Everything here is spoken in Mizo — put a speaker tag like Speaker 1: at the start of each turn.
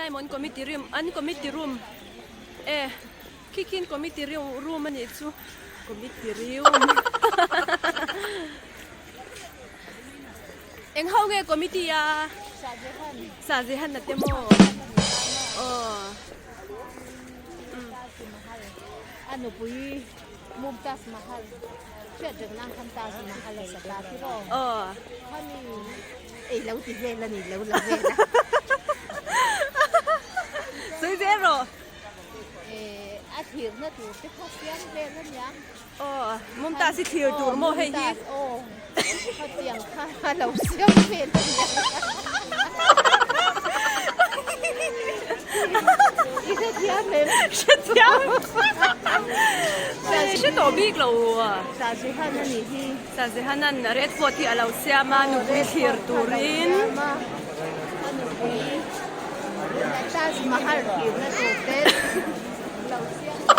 Speaker 1: Helai maw an committee room an committee room e khi khi an committee room a nih chu committee room eng ho nge committee a Shahjahan a te maw aw.
Speaker 2: A nupui Mumtaz Mahal hriat reng nan khan Taj Mahal a sa ta tiraw?
Speaker 1: Aw.
Speaker 2: Khami ei lo ti vel a ni lo la vel a.
Speaker 1: Sawi zel rawh.
Speaker 2: Eh a thirna tur te kha siam vel a nia.
Speaker 1: Aw Mumtaz hi thlir tur maw hei hi?
Speaker 2: Mumtaz aw khatiang kha a lo siam vel a nia. I hrethiam em?
Speaker 1: Hrethiam. Hre tawh bik lo.
Speaker 2: Shahjahan a nih hi.
Speaker 1: Shahjahan-a'n Red Fort hi a lo siam a nupui thlir turin.
Speaker 2: A nupui Taj Mahal thirna tur te lo siam a.